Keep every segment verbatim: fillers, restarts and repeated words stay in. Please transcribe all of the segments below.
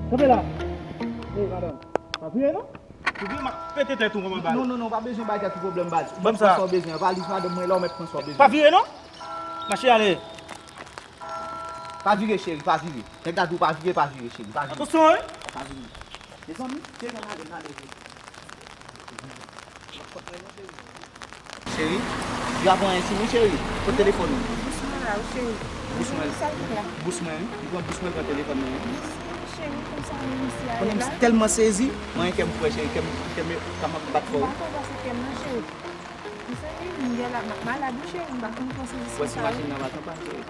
Kanpe la. Ey, madanm. Pa priye, non? Ou vle m ap pete tèt ou kòman bal? Non, non, non, pa bezwen bay tèt ou pwoblèm, baz. Ou mèt pran sa w bezwen. Valiz madanm mwen la, ou mèt pran sa w bezwen. Pa vire, non? Mache ale. Pa vire, cheri, pa vire. Nèg la di w pa vire, pa vire, cheri, pa vire. Atansyon, wi. Pa vire. Mezanmi, devan madanm nan leve. Cheri, y ap anyen sou ou, cheri. Kot telefòn ou? Bous mwen la, wi, cheri. Bous mwen. Sa l fè la? Bous mwen, wi. Li pran bous mwen, pran telefòn mwen, wi. Mèsi, cheri, konsa, mèsi a la. Konnen m tèlman sezi, mwen, kè m fre, cheri, kè m, kè m, kè m ap bat fò, wi. M pa konn pase kè m nan, cheri. Mezanmi, m gen la, m ap malad, wi, cheri, m pa konn pran sezi sa, wi. Wè, si machin nan pa t an pàn, cheri.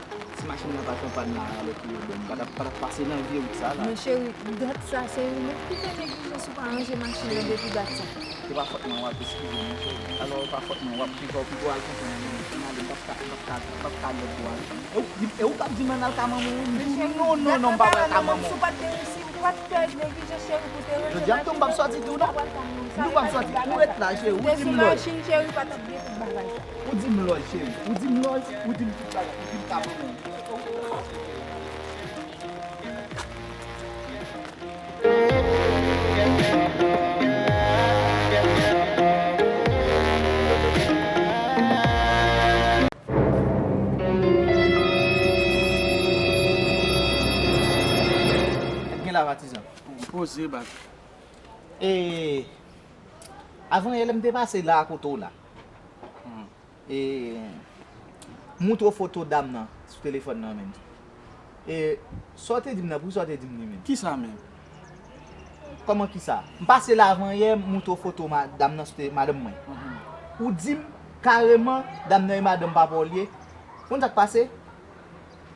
Si machin nan pa t an pàn la, alò ki yo bon, m pa t ap, pa t ap pase nan vye wout sa la. Men cheri, dat sa, se ou menm ki fè neglijans ou pa ranje machin nan depi dat sa. Se pa fòt mwen, w ap eskize m, cheri. Alò, pa fòt mwen, w ap piko, piko al konprann, m ap, m ap ka, m ap ka, m ap ka lòt bò al. E ou, e ou k ap di m ann al ka manman w, wi. M di w non, non, non, m pa pral ka manman w. Si w pa t te, si w pa t fè neglijans, cheri, pou te ranje machin nan, m di w m p ap sòti tou, non. M di w m p ap sòti. Ou ret la, cheri, ou di m lòt. Te sou machin, cheri, pa t ap gen tout bagay. Ou di m lòj, cheri. Ou di m lòj, ou di m tout bagay. Ou di m ka manman w. Sa k gen la, patizan? Poze, baz. E, avan yè, lè m te pase la kote w la. Hmm. E, m moutre w foto dam nan sou telefòn nan, menm. E, sa w te di m nan, poukisa w te di m li menm? Kisa menm? Kòman kisa? M pase la avan yè, m moutre w foto ma-, dam nan sou te-, madanm mwen. Mhm. Ou di m kareman, dam nan e madanm papa w li ye. Konn sa k pase?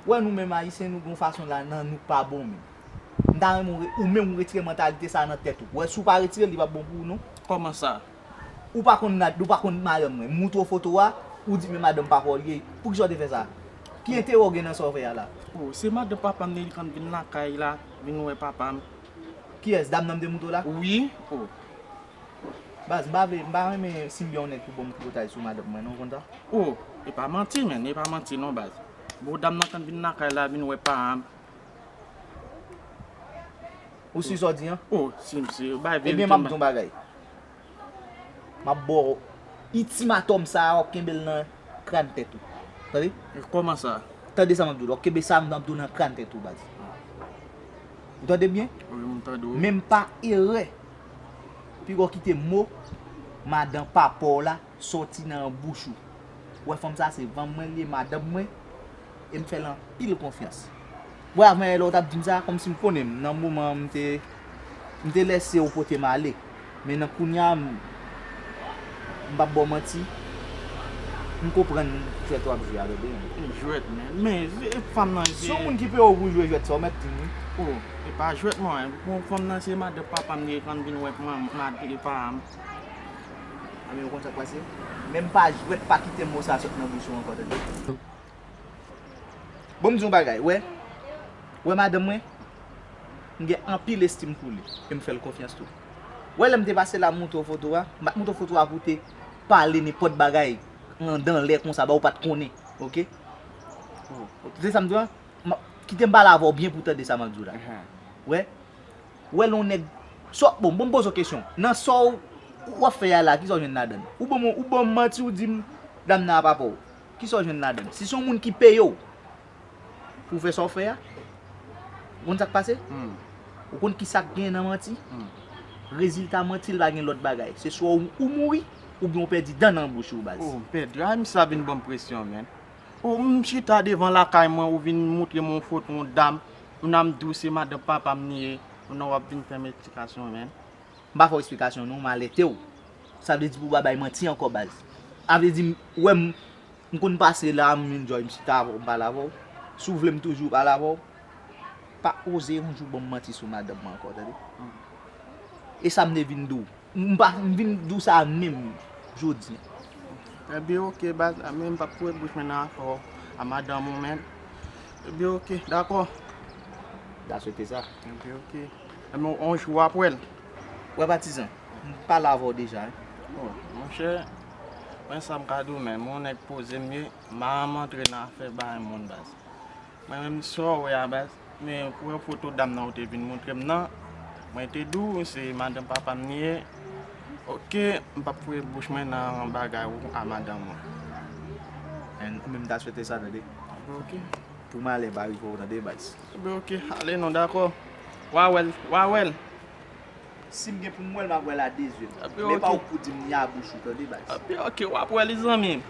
Wè nou menm Ayisyen, nou gon fason la, nan nou pa bon menm. M ta renmen w re-, ou menm ou retire mantalite sa nan tèt ou. Wè, si w pa retire l, li p ap bon pou ou, non. Kòman sa? Ou pa konn nad-, ou pa konn madanm mwen. M moutre w foto a, ou di men madanm papa w li ye. Poukisa w te fè sa? Ki enterè w gen nan sa w fè a la? Oh, se madanm papa m li konn vin lakay la, vin wè papa m. Kiyès? Dam nan m te moutre w la? Wi. Oh. Baz, m pa vle, m pa renmen senbyen yon nèg pou ban m tripotay sou madanm mwen, non, w konn sa? Oh, e pa manti, menn, e pa manti, non, baz. Bon, dam nan konn vin lakay la, vin wè pa m. Ou si sa w di an? Oh, si m si, bay verite. Ebyen, m ap di yon bagay. M ap ba w itimatòm sa a, w ap kenbe l nan kràn tèt ou. Tande? E kòman sa? Tande sa m ap di w la, w ap kenbe sa m ap di w nan kràn tèt ou, baz. Ou tande byen? Wi, m tande w. Men m pa erè. Piga w kite mo madan papa w la sòti nan bouch ou. Ou wè fanm sa se fanm mwen li ye, madanm mwen, e m fè l anpil konfyans. Wè, avan yè lè w t ap di m sa, kòmsi m konnen m, nan moman an, m te, m te lèse w pote m ale. Men nan kounye a, m, m p ap ba w manti, m konprann jwèt w ap jwe a, bebe. E jwèt, men, men, e fanm nan, se yon moun ki peye w pou jwe jwèt sa, w mèt di m wi. Oh, e pa jwèt, mwen, bon, fanm nan, se madan papa m li ye, konn vin wè manman, madan papa m. Anben, ou konn sa k pase? Menm pa jwèt, pa kite mo sa sot nan bouch ou ankò, tande. Bon, m di yon bagay, wè. Wè madanm mwen, m gen anpil estim pou li, e m fè l konfyans tou. Wè, lè m te pase la, m moutre w foto a, m pa t moutre w foto a pou w te pale nenpòt bagay anndan lè konsa, ba ou pa t konnen, oke? Se sa m di w la, m ap, kite m pale avè w byen pou w tande sa m ap di w la. Wè, wè lè yon nèg, sa, bon, bon, m poze w kesyon. Nan sa w, w ap fè a la, kisa w jwenn ladan l? Ou ban m, ou ban m manti, ou di m, dam nan a papa w. Kisa w jwenn ladan l? Si se yon moun ki peye w pou w fè sa w fè a, ou konn sa k pase? Hmm. Ou konn kisa k gen nan manti? Hmm. Rezilta manti l pa gen lòt bagay. Se swa ou, ou mouri, oubyen ou pèdi dan nan bouch ou, baz. Oh, m pèdi. Ay, misye ap vin ban m presyon, menn. Ou, m chita devan lakay mwen, ou vin moutre m yon foto yon dam, ou nan m di w se madan papa m li ye, ou nan w ap vin fè m esplikasyon, menn. M pa fè w esplikasyon non, m alète w. Sa vle di pou w pa bay manti ankò, baz. Sa vle di, ou wè m, m konn pase la, m enjoy, m chita avè w, m pale avè w. Si w vle m toujou pale avè w, pa oze yon jou ban m manti sou madanm mwen ankò, tande? E sa m te vin di w. M pa, m vin di w sa menm jodi a. Ebyen, oke, baz, men m p ap foure bouch mwen nan afè w a madanm ou menm. Ebyen, oke, dakò. M ta swete sa. Ebyen, oke. Ebyen, yon jou w ap wè l. Wè, patizan, m pale avè w deja, wi. Oh, monchè, mwen sa m ka di w menm, yon nèg poze m ye, m pa janm antre nan afè bay moun, baz. Mwen menm sa w wè a baz, men pou wè foto dam nan ou te vin montre m nan, mwen te di w se madanm papa m li ye. Oke, m p ap foure bouch mwen nan bagay ou a madanm ou. And ou menm ta swete sa, tande. Oke. Pou malè pa rive w, tande, baz. Oke, ale non, dakò. W a wè l, w a wè l. Si m gen pou m wè l, m ap wè l a de zye m. Epi Men pa oke. Ou k pou di m li a bouch ou, tande, baz. Epi oke, w ap wè li, zanmi m.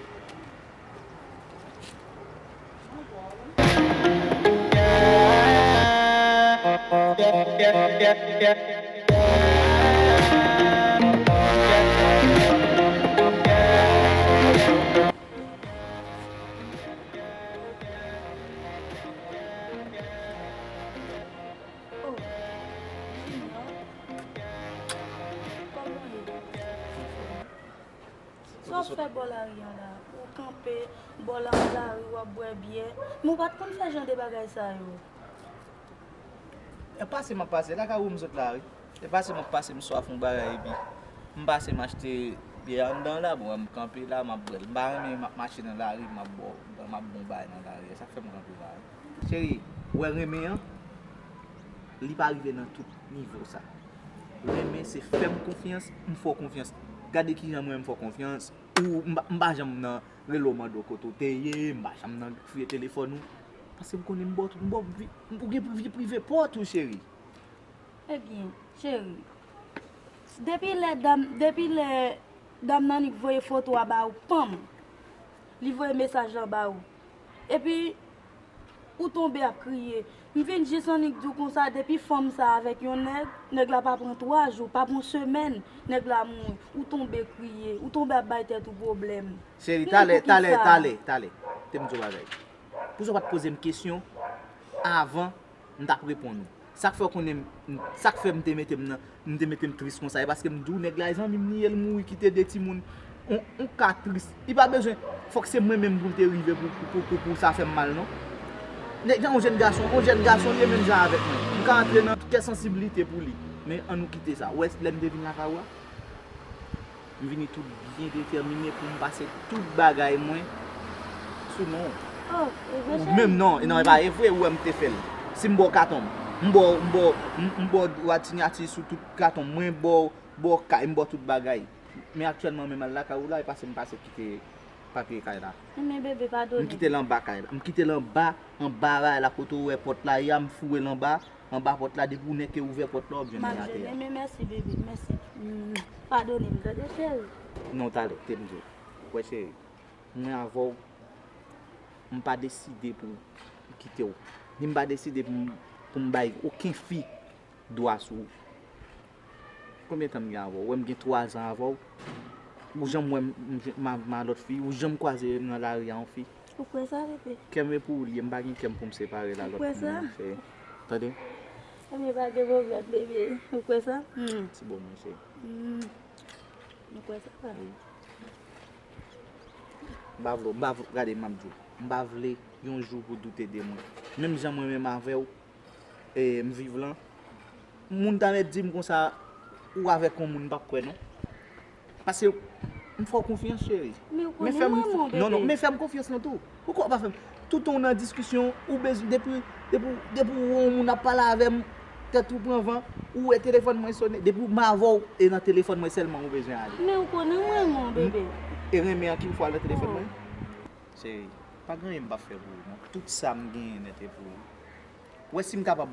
Oh, Junior. Kòman w ye? Sa w ap fè bò lari an la? Ou kanpe bò la, lari, w ap bwè byè. Men w pa t konn fè jan de bagay sa yo. E pase m ap pase, lakay ou m sot la, wi. E pase m ap pase, m swaf yon bagay, epi m pase m achte byè anndan la, bon, m kanpe la, m ap bwè l. M pa renmen m ap mache nan lari, m ap bò, m ap bon bagay nan lari. Sa k fè m kanpe la, wi. Cheri, ou wè renmen an, li pa rive nan tout nivo sa. Renmen se fè m konfyans, m fè w konfyans. Gade kijan mwen m fè w konfyans. Ou, m pa, m pa janm nan rele w mande w kote w te ye, m pa janm nan fouye telefòn ou. Paske m konnen m ba w tout, m ba w vi, ou gen pou vi prive pa w tou, cheri. Ebyen, cheri, depi lè dam, depi lè dam nan nik voye foto a ba ou, panm, li voye mesaj lan ba ou. Epi, ou tonbe ap kriye. M vin jis annik di w konsa, depi fanm sa avèk yon nèg, nèg la pa pran twa jou, pa pran semèn, nèg la mouri. Ou tonbe kriye, ou tonbe ap bay tèt ou pwoblèm. Cheri, Men talè, poukisa? Talè, talè, talè. Te m di w bagay. Pou sa w pa t poze m kesyon avan, m t ap reponn ou. Sa k fè w konnen m, sa k fè m te mete m nan, m te mete m tris konsa, e paske m di w nèg la e zanmi m li ye, l mouri kite de timoun. On, on ka tris. Li pa bezwen, fòk se mwen menm pou l te rive pou, pou, pou, pou, pou sa fè m mal, non. Nèg la, on jèn gason, on jèn gason, li ye menm jan avèk mwen. M ka antre nan kè sansiblite pou li. Men ann nou kite sa. Ou wè lè m te vin lakay ou a? M vini tout byen detèmine pou m pase tout bagay mwen sou non w. Oh, e vre, Ou cheri? menm non, e non, e pa e vre, ou wè m te fè l. Si m ba w katon m, m ba w, m ba w, m, m ba w dwa sinyati sou tout katon m, mwen ba w, ba w kay, m ba w tout bagay. Men aktyèlman menm al lakay ou la, e pase m pase kite papye kay la. Men bebe, padone. M kite l anba kay la. M kite l anba, anba bagay la kote ou wè pòt la ye a, m foure l anba, anba pòt la, depi ou nèke ouvè pòt la, w ap jwenn M li ap atè a. jwenn, men mèsi bebe, mèsi. Mm, padone m, tande cheri. Non, talè, te m di w. Wè cheri, mwen avè w, m pa deside pou m kite w. Ni m pa deside pou m, pou m bay okenn fi dwa sou ou. Konbyen tan m gen avè w? Ou wè m gen twa zan avè w. Ou janm wè m, m, m, m a lòt fi? Ou janm kwaze m nan lari a yon fi? Ou kwè sa, bebe? Kè m e pou ou l ye, m pa gen kè m pou m separe l a lòt Ou kwè sa? moun, cheri. Tande? Ebyen, pa gen pwoblèm, bebe. Ou kwè sa? Hmm. Se bon, mwen, cheri. Hmm. Ou kwè sa, pa? Wi. M pa vle, m pa vle, gade, m ap di w. M pa vle yon jou pou w doute de mwen. Menm jan mwen menm avè w, e, m viv lan, moun ta mèt di m konsa, ou avèk yon moun m p ap kwè, non. Paske m fè w konfyans, cheri. Men ou Men konnen fè m, mwen, mon non, non, bebe. Men fè m konfyans lan tou. Poukò w pa fè m? Toutan w nan diskisyon, ou bezwen, depi, depi, depi w wè yon moun ap pale avè m, tèt ou pran van, ou wè telefòn mwen sonnen, depi m avè w, e nan telefòn mwen sèlman ou bezwen ale. Men ou konnen mwen, mon bebe. E renmen an ki fwa nan telefòn mwen? Cheri, pa gen anyen m p ap fè pou ou, non. Tout sa m genyen nèt e pou ou. Ou wè si m kapab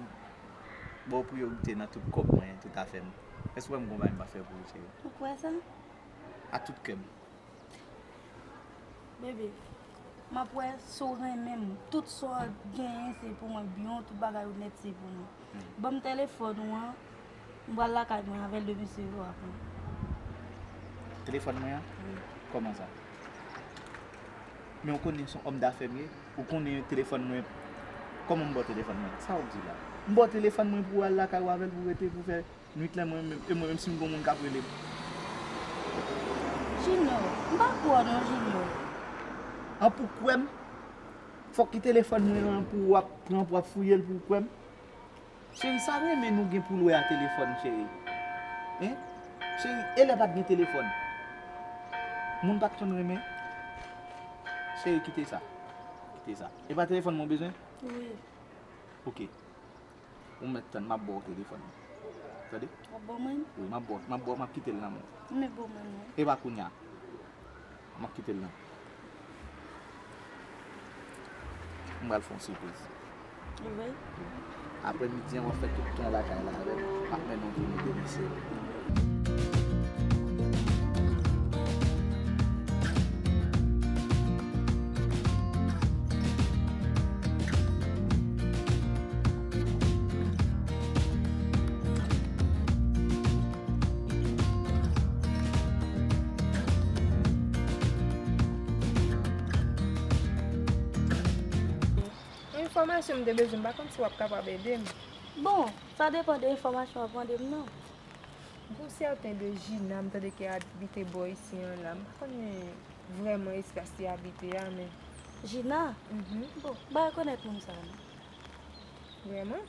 ba w priyorite nan tout kòb mwen, tout afè m. Èske w wè m gen yon bagay m p ap fè pou ou, cheri? Ou kwè sa? A tout kè m. Bebe, m ap wè si w renmen m. Tout sa w genyen se pou mwen, byen w, tout bagay ou nèt se pou mwen. Ban m telefòn ou an, m pral lakay mwen avè l demen se jou apre. Telefòn mwen an? Wi. Kòman sa? Men ou konnen se yon òm dafè m ye. Ou konnen telefòn mwen. Kòman m ba w telefòn mwen? Sa w di la? M ba w telefòn mwen pou w al lakay ou avè l pou w rete pou w fè nwit lan mwen menm. E mwen menm si m gen yon moun k ap rele m. Junior, m pa kwè w non, Junior. An pou kwè m, fòk ki telefòn mwen an pou w ap pran pou w ap fouye l pou w kwè m. Cheri, sa renmen nou gen pou l wè a telefòn, cheri? Hein? Cheri, e lè pa t gen telefòn? Moun pa t konn renmen? Cheri, kite sa. Kite sa. E pa telefòn mwen w bezwen? Wi. Ok. Ou mèt tann, m ap ba w telefòn nan. Tande? W ap ban mwen? Wi, m ap ba w, m ap ba w, m ap kite l nan men w. Ou mèt ban mwen, non. E pa kounye a. M ap kite l nan. M pral fè yon sipriz. Ou vle? Aprè midi an, w ap fè tout tan lakay la avè m. M ap mennen w vini demen sere. Yon enfòmasyon m te bezwen, m pa konn si w ap kapab ede m. Bon, sa depann de enfòmasyon w ap mande m nan. Gon sèten de Jina, m tande ki abite bò isi an la. M pa konnen vrèman espas li abite a, men. Jina? Mhm. Bon, m pa rekonèt moun sa a, non. Vrèman?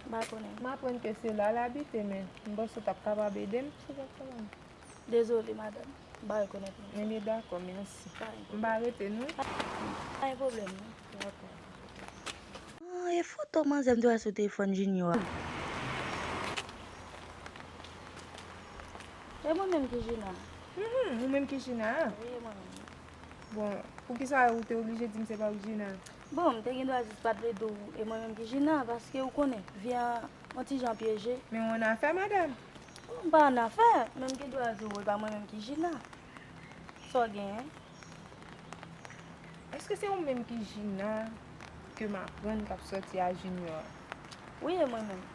M pa konnen. M aprann ke se la l abite, men m panse w t ap kapab ede m, si w t ap kapab. Dezole, madanm. M pa rekonèt moun sa. Ebyen, dakò, mèsi. Pa gen pwoblèm. M pa rete, non. Pa gen pwoblèm, non. Dakò. Ah, e foto manzè m te wè sou telefòn Junior a. E mwen menm ki Jina. Mhm, ou menm ki Jina a? Wi, e mwen menm. Bon, poukisa ou te oblije di m se pa ou ki Jina? Bon, m te gen dwa jis pa t vle di w e mwen menm ki Jina, paske ou konnen, vi a yon ti jan pyeje. Men w annafè, madanm? Bon, m pa annafè, men m gen dwa di w e pa mwen menm ki Jina. Sa w genyen? Èske se ou menm ki Jina ke m aprann k ap sòti a Junior? Wi, e mwen menm.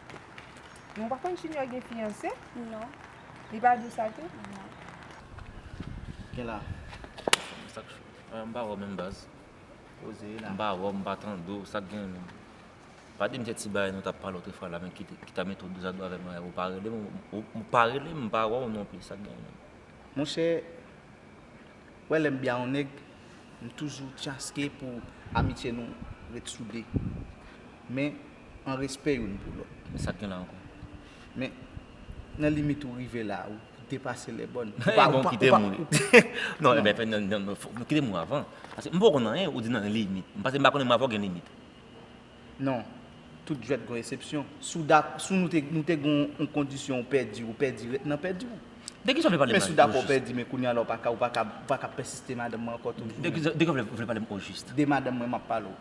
Men w pa konn Junior gen fiyanse? Non. Li pa di w sa tou? Non. Gen la. Sa k fèt? M pa wè w menm baz. Koze la. M pa wè w, m pa tande w, sa k gen menm? Pa di m se ti bagay nou t ap pale otrefwa la, men ki te, ki t ap mete w douz a douz avè m la, ou pa rele m, ou, ou pa rele m, m pa wè w non plis, sa k gen menm? Monchè, wè lè m byen yon nèg, m toujou tchaske pou amitye nou ret soude. Men, an respè youn pou lòt. Men sa k gen la ankò? Men, nan limit ou rive la, ou depase lè bòn. Ou pa, bon, ou pa, kite ou pa, mwen. Non, non, men, fè, non, non, non, fò, kite mwen avan. Paske m poko konn anyen, ou di nan limit. M, paske m pa konnen m avè w gen limit. Non. Tout jwèt gon eksepsyon. Si w dak-, si nou te, nou te gon yon kondisyon ou pèdi, ou pèdi, ret nan pèdi w. De ki sa w vle pale m la? Men si w dakò w pèdi, men kounye a la w pa ka, ou pa ka, ou pa ka pèsiste madanm mwen ankò toujou. De ki, de ki w vle, vle pale m ojis? De madanm mwen m ap pale w.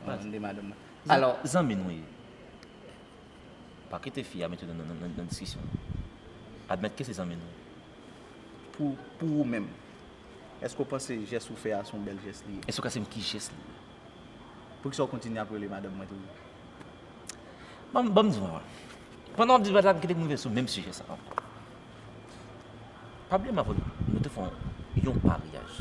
Wi, de madanm mwen. Alò, zanmi nou ye. Pa kite fi a mete w nan, nan, nan, nan diskisyon. Admèt ke se zanmi nou. Pou, pou ou menm, èske w panse jès ou fè a se yon bèl jès li ye? Èske w ka di m ki jès li ye? Poukisa w kontinye ap rele madanm mwen toujou? Ban m, ban m di w, pandan w ap di bagay la, m kite m rive sou menm sijè sa ankò. Pa bliye m avè w, nou te fè yon paryaj.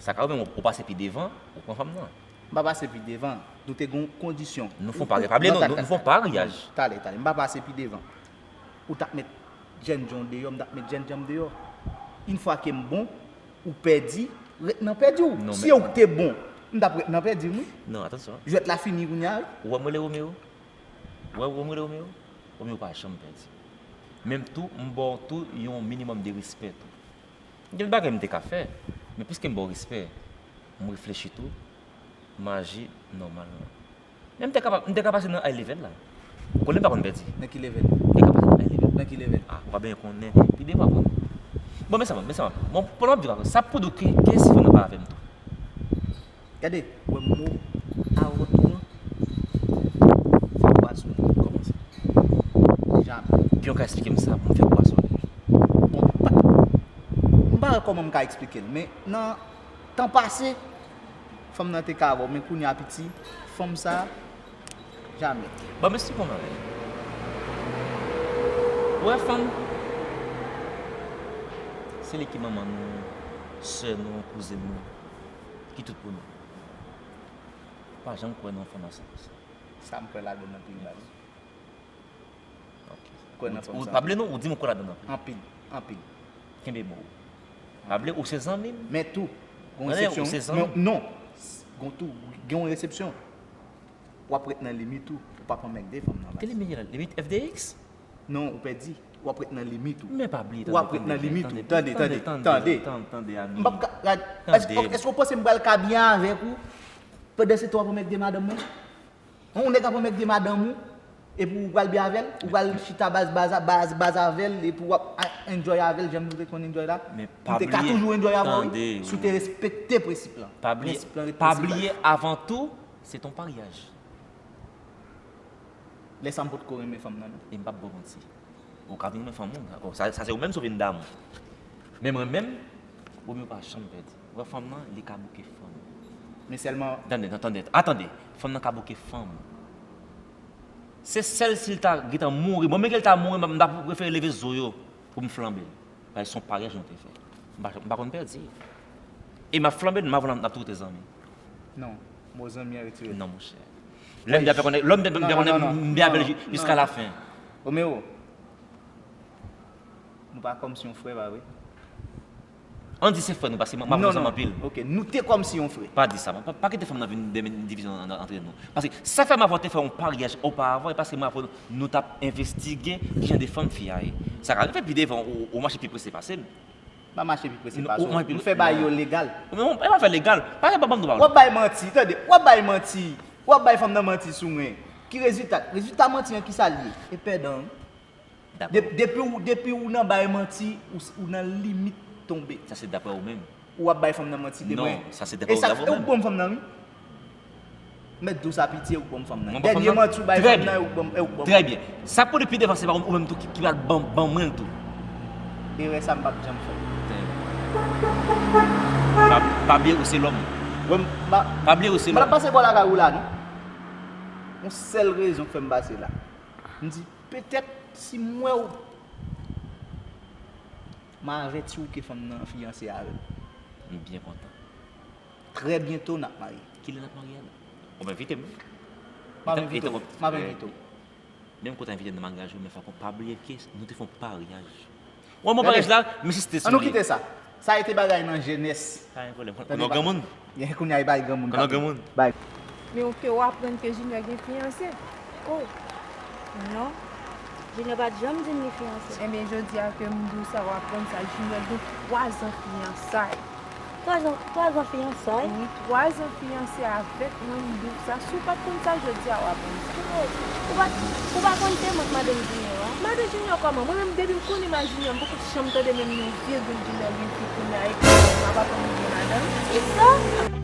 Sa ka rive, ou pase pi devan, ou pran fanm nan. M pa pase pi devan. Nou te gen yon kondisyon. Nou fè yon paryaj. Pa bliye, nou, nou, nou fè yon paryaj. Talè, talè. M pa pase pi devan. Ou t ap met jènjan w deyò, m t ap met jènjan m deyò. Yon fwa ke m bon, ou pèdi, ret nan pèdi w. Si w te bon, m t ap ret nan pèdi m, wi. Non, atansyon. Jwèt la fini kounye a, wi. Ou wè m rele Romeo? Ou wè, ou wè m rele Romeo? Romeo pa janm pèdi. Menm tou, m ba w tou yon minimòm de respè tou. Gen bagay m te ka fè, men piske m ba w respè, m reflechi tou, m aji nòmalman. Men m te ka, m te ka pase nan high level la. Ou konnen m pa konn pèdi. Nan ki level? M te ka pase nan high level. Nan ki level? Ah, ou pa byen konnen. Ebyen, ou pa konnen. Bon, men sa, men sa, bon, pandan m ap di w sa, sa pou di w ke, ke si fanm nan pa avè m tou. Gade, wè mo a wòt ou an, fè w pa sou li. Kòman sa? Jamè. Kijan w ka eksplike m sa pou m fè w pa sou li? Bon, m pa, m pa wè kòman m ka eksplike l, men nan tan pase, fanm nan te ka avè w, men kounye a piti, fanm sa, jamè. Bon, men se kòman l ye. Ou wè fanm, se li ki manman nou, sè nou, kouzin nou, ki tout pou nou. Pa janm kwè nan fanm ansanm. Sa m kwè ladan l anpil baz. Ok. Kwè nan fanm sa. Pa bliye non, ou di m ou kwè ladan l anpil. Anpil, anpil. Kenbe mo w. Pa bliye ou se zanmi m. Men tou, gon eksepsyon. Ou se zanmi m. Non, gon tou, gen yon eksepsyon. W ap ret nan limit ou, ou pa pran mèg de fanm nan baz. Ki limit la? Limit F D X? Non, ou pèdi. W ap ret nan limit ou. Men pa bliye, W ap ret nan limit ou. Tande, tande, tande, tande. Tande, tande, ami. M p ap ka. Rad, Tande. Èske èske w panse m pral ka byen avèk ou? Pandan se tan w ap anmègde madanm mwen? Yon nèg ap anmègde madanm ou? Epi w pral byen avè l? Ou pral chita baz, baz, baz, baz avè l? Epi w ap a- enjoy avè l? Jan nou te konn enjoy la? Men M pa te ka bliye. Toujou enjoy avè w, Tande, wi. Si w te respekte prensip lan. Pa bliye, Prensip lan ret pa prensip la. Bliye, avan tou, se t on paryaj. Lè sa m potko renmen fanm nan non. E m p ap ba w manti. Ou ka vin renmen fanm ou. Dakò, sa, sa se ou menm si w vin damou. Men mwen menm, Romeo pa janm pèdi. Ou wè fanm nan, li ka bouke fanm. Men sèlman Tande, tande, tande. Atande. Fanm nan ka bouke fanm. Se sèl si l ta gentan mouri. Bon, men ke l ta mouri, m ta prefere leve zo yo pou m flanbe l. Paske se yon paryaj nou te fè. M pa, m pa konn pèdi. E m ap flanbe l, m ap, n ap tou rete zanmi. Non, mo zanmi an retire. Non, monchè. Lè m te avè konnen, lè m te avè konnen, m te avè l jiska la fen. Romeo, nou pa kòm si yon frè, pa vre? Ann di se frè nou, paske m ap Non, ansanm non. Anpil. Ok, nou te kòm si yon frè. Pa di sa, pa, pa kite fanm nan vin demen divizyon an- antre nou. Paske sa fè m avè w te fè yon paryaj oparavan, e paske m avè w nou t ap envestige ki jan de fanm fi a ye. Sa ka rive pi devan, ou, ou mache pi prese pase m. Pa mache pi prese Non, pase ou mwen pi- w. Nou fè bagay yo legal. Men e pa fè legal. Pa gen banm nou W ap bay manti, tande, w ap bay manti. W ap bay fanm nan manti sou mwen. Ki rezilta? Rezilta manti an ki sa l ye? E pèdan. Dakò. De- Depi w, depi w nan bay manti, ou, ou nan limit tonbe. Sa se daprè ou menm. Ou ap bay fanm nan manti de Non, mwen. Sa se E daprè ou sa, daprè e ou ou menm. Ban m fanm nan, wi. Mèt di w sa pitye, ou ban m fanm nan. Mwen ban fanm Dènye nan? manti ou bay Trè fanm byen. Nan, ou ban m, e ou ban m. Trè byen. Sa pou depi devan se pa ou menm tou ki, ki pral ban, ban mwen l tou. Erè sa m p ap janm fè. Pa, pa bliye ou se lòm. Mwen, m pa, Pa bliye ou se mwen ap lòm. Pase bò lakay ou la, non? Yon sèl rezon k fè m pase la. M di, petèt, si m wè w, m a avèti w ke fanm nan fiyanse avè m. M byen kontan. Trè byento, n ap marye. Kilè n ap marye a la? Ou envite m. M ap envite w. M ap envite w. Menm kote envite m nan maryaj ou, men fòk ou pa bliye ke nou te fè yon paryaj. Ou wè mwen paryaj la, m ensiste sou An nou li. Kite sa. Sa rete bagay nan jenès. Pa gen pwoblèm. Konnen w granmoun. Kounye a e bay granmoun. Konnen w granmoun. Bay. Men ou ke w aprann ke Junior gen fiyanse? Oh, non. Junior pa t janm di m li fiyanse. Enben, jodi a ke m di w sa, w aprann sa, Junior gen twa zan fiyansay. Twa zan, twa zan fiyansay? Wi, twa zan fiyanse avèk mwen, m di w sa. Si w pa t konn sa, jodi a w aprann sa. Oh, ou pa, ou pa konn se mwen k madanm Junior a? Madanm Junior kòman? Mwen menm, depi m konn imaj Junior, m poko janm tande menm yon vye grenn Junior gen fi kounye a, epi m ap aprann li gen madanm. Kisa?